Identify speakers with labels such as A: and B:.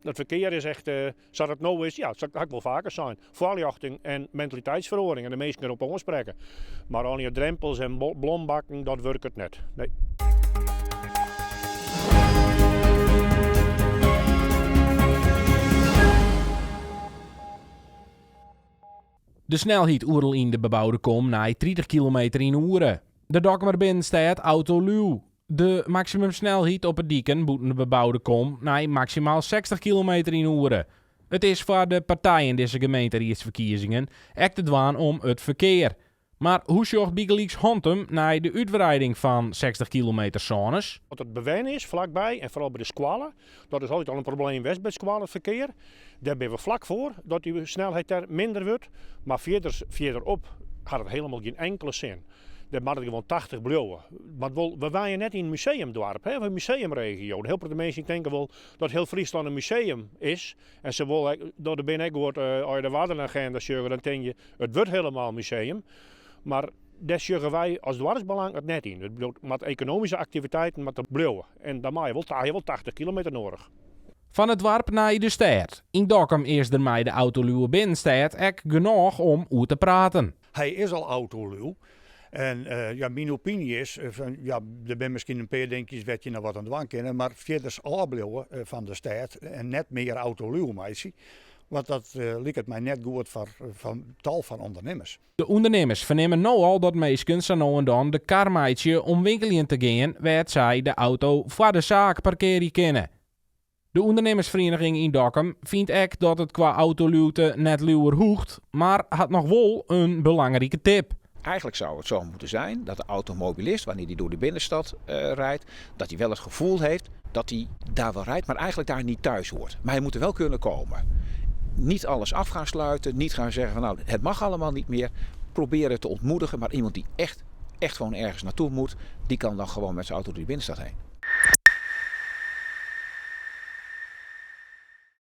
A: It ferkear is echt sa't it no is, ja, dat ha ik wol faker sein, foarljochting en mentaliteitsferoaring en de minsken derop oansprekke. Mar allegear drempels en blombakken, dat wurket net. Nee.
B: De snelheid oeral yn de beboude kom nei 30 kilometer yn 'e oere. De Dokkumer binnenstêd autoluw. De maksimumsnelheid op 'e diken bûten de beboude kom nei maksimaal 60 kilometer yn 'e oere. It is foar de partijen dizze gemeenteriedsferkiezingen ek te dwaan om it ferkear. Mar hoe sjocht bygelyks Hantum nei de útwreiding fan 60 kilometer sônes?
A: As it bewenne is flakby en foaral by de skoalle, dat is altyd al in probleem west by it skoalleferkear, dêr binne we flak foar dat dy snelheid dêr minder wurdt. Mar fierders fierderop hat it helemaal gjin inkele sin. Dêr moat it gewoan 80 bliuwe. Want wol, we wenje net yn in museumdoarp, hè, of in museumregio. In hiel protte minsken tinke wol dat hiel Fryslân in museum is. En se wolle ek, der binne ek goed, as je de Waddenagenda sjogge, dan tink je, it wurdt helemaal museum. Mar dêr sjogge wy as doarpsbelang it net yn. It bliuwt, moat ekonomyske aktiviteiten moatte bliuwe. En dan mei je wol, ha je wol 80 kilometer noadich.
B: Fan it doarp nei de stêd. Yn Dokkum is der mei de autoluwe binnenstêd ek genôch om oer te praten.
C: Hy is al autoluw. En ja, myn opiny is, fan, ja, der binne miskien in pear dinkjes wêr't je noch wat oan dwaan kinne, mar fierders ôfbliuwe fan de stêd en net mear autoluw meitsje, want dat liket my net goed foar tal fan ûndernimmers.
B: De ûndernimmers fernimme no al dat minsken sa no en dan de kar meitsje om winkeljen te gean wêr't sy de auto foar de saak parkearje kinne. De ûndernimmersferieniging yn Dokkum fynt ek dat it kwa autoluwte net luwer hoecht, mar hat noch wol in belangrike tip.
D: Eigenlijk zou het zo moeten zijn dat de automobilist, wanneer die door de binnenstad rijdt, dat hij wel het gevoel heeft dat hij daar wel rijdt, maar eigenlijk daar niet thuis hoort. Maar hij moet er wel kunnen komen. Niet alles af gaan sluiten, niet gaan zeggen van nou, het mag allemaal niet meer. Proberen te ontmoedigen, maar iemand die echt, echt gewoon ergens naartoe moet, die kan dan gewoon met zijn auto door de binnenstad heen.